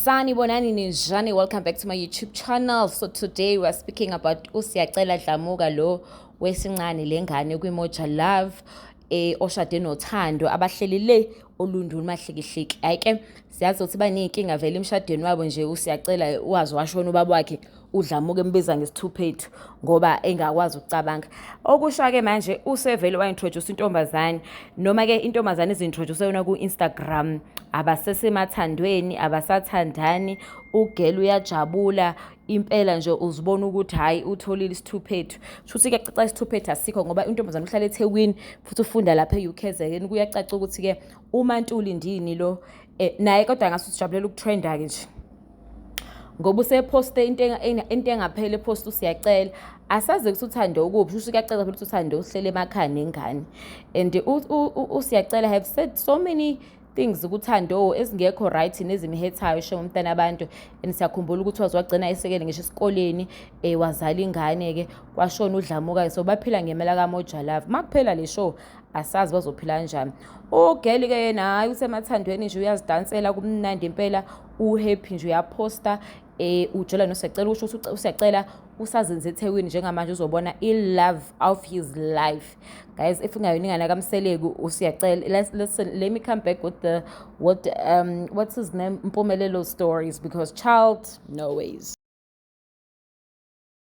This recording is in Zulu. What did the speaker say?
Sanibonani, ninjani? Welcome back to my YouTube channel. So today we are speaking about uSiyacela Dlamuka, lo wesincane lengane kwiMoja Love, oshade noThando, abahleli le Olundi Mahlikihliki. Ayike, siyazi ukuthi baneyinkinga vele emshadweni wabo nje. USiyacela wazi washona ubaba wakhe uDlamuka embiza ngesithuphethu ngoba engakwazi ukucabanga. Okusha-ke manje usevele wa-introduce intombazane, noma-ke intombazane izi-introduce yona ku-Instagram. Abasesemathandweni, abasathandani. Ugela uyajabula impela nje, uzibona ukuthi hhayi, utholile isithuphethu. Shuthi kuyacaca isithuphethu asikho ngoba intombazane uhlala eThekwini futhi ufunda lapha e-UKZN. Kuyacaca ukuthi-ke uMaNtuli ndini lo, naye kodwa ngase usijabulela ukutrenda-ke nje ngoba usephoste into engapheli, ephosta uSiyacela. Asazi ukuthi uThando ukuphi. Kusho kuyacaca phela ukuthi uThando uhlele emakhaya nengane, and uSiyacela have said so many things ukuThando ezingekho right nezimhethayo sho umntana abantu. And siyakhumbula ukuthi waze wagcina esekele ngisho esikoleni, wazala ingane-ke, kwashona uDlamuka. So baphila ngemela kaMoja Love. Makuphela le show, asazi bazophila kanjani. Ugeli-ke yena, hhayi, usemathandweni nje, uyazidansela, kumnandi impela, uhappy nje, uyaphosta, ujola noSiyacela. Usho ukuthi uSiyacela usazenze eThekwini njengamanje, uzobona i-love of his life. Guys, if ungayona ingane kaMseleku uSiyacela, listen, let me come back with the what what's his name, Mpumelelo stories, because child, no ways.